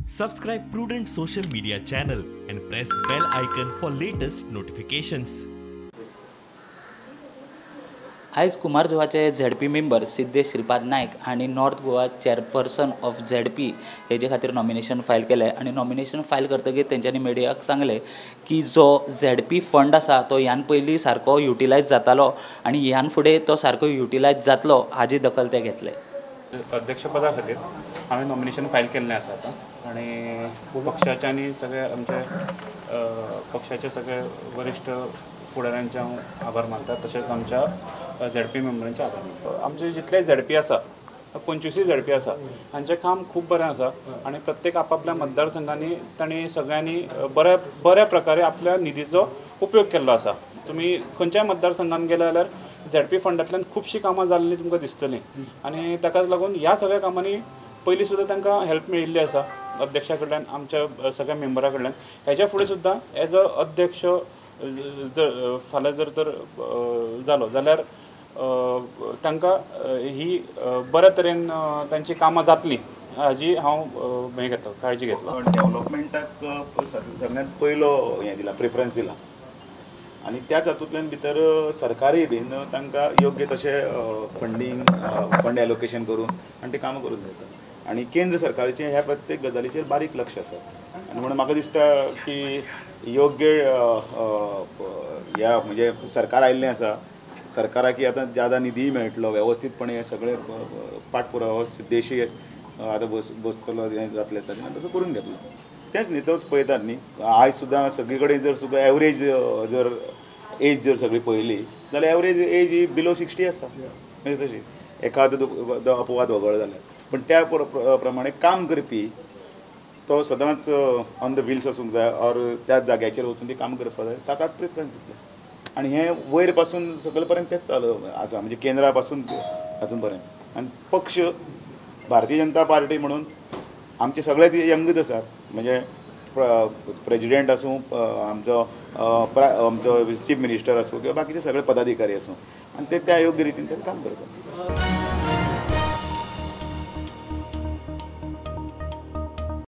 Subscribe Prudent social media channel and press bell icon for latest notifications. आयज कुमारजुवाचे ZP member Siddhesh Shripad Naik हांणी North Goa chairperson of ZP हेजे खातीर nomination file केलें आनी nomination file करतकीर तेंच्यांनी मिडियाक सांगलें की जो झेडपी फंड आसा तो ह्यान पयलीं सारको युटिलायज जातालो आनी ह्यान फुडें तो सारको युटिलायज जातलो हाजी दखल ते घेतले. अध्यक्षपदा खातीर हांवें नॉमिनेशन फायल केल्लें आसा आतां आनी पक्षाचे आनी सगळे आमचे पक्षाचे सगळे वरिश्ठ फुडाऱ्यांचे हांव आभार मानता, तशेंच आमच्या झेडपी मेंबरांचे आभार मानता. आमचे जितले झेडपी आसा 25 झेडपी आसा हांचें काम खूब बरें आसा आनी प्रत्येक आपापल्या मतदारसंघांनी तांणी सगळ्यांनी बऱ्या बऱ्या प्रकारे आपल्या निधीचो उपयोग केल्लो आसा. तुमी खंयच्याय मतदारसंघान गेले जाल्यार झेडपी फंडांतल्यान खुबशीं कामां जाल्लीं तुमकां दिसतलीं आनी ताकाच लागून ह्या सगळ्या कामांनी पयलीं सुद्दां तांकां हेल्प मेळिल्ली आसा अध्यक्षा कडल्यान, आमच्या सगळ्या मेंबरा कडल्यान. हेच्या फुडें सुद्दां एज अ अध्यक्ष जर फाल्यां जर तर जालो जाल्यार तांकां ही बऱ्या तरेन तांची कामां जातलीं हाजी हांव हें घेतलो, काळजी घेतलो. डेवलपमेंटाक सगळ्यांत पयलो हें दिला, प्रिफरन्स दिला आनी त्याच हातूंतल्यान भितर सरकारूय बीन तांकां योग्य तशें फंडींग फंड एलोकेशन करून आनी ते कामां करून दिता आनी केंद्र सरकारचें ह्या प्रत्येक गजालीचेर बारीक लक्ष आसा आनी म्हणून म्हाका दिसता की योग्य ह्या म्हणजे सरकार आयिल्लें आसा, सरकाराक आतां ज्यादा निधीय मेळटलो, वेवस्थीतपणे सगळे पाठपुरावो देशी आतां बसतलो हें जातलें ताजें तसो करून घेतलो. तेंच न्ही तोच पळयतात न्ही आयज सुद्दां सगळी कडेन जर सुद्दां एवरेज जर एज जर सगळी पळयली जाल्यार एवरेज एज ही बिलो 60 आसा, म्हणजे तशी एखादो अपवाद वगळलो जाल्यार, पण त्या प्रमाणे काम करपी तो सदांच ऑन the wheels आसूंक जाय ऑर त्याच जाग्याचेर वचून ती काम करपाक जाय, ताकाच प्रिफरन्स दितले. आनी हें वयर पासून सकयल पर्यंत तेंच चालू आसा, म्हणजे केंद्रा पासून हातून पर्यंत. आनी पक्ष भारतीय जनता पार्टी म्हणून आमचे सगळे यंगच आसात, म्हणजे प्रेजिडेंट आसूं, आमचो आमचो चीफ मिनिस्टर आसूं किंवा बाकीचे सगळे पदाधिकारी आसूं, आनी ते त्या योग्य रितीन ते काम करतात.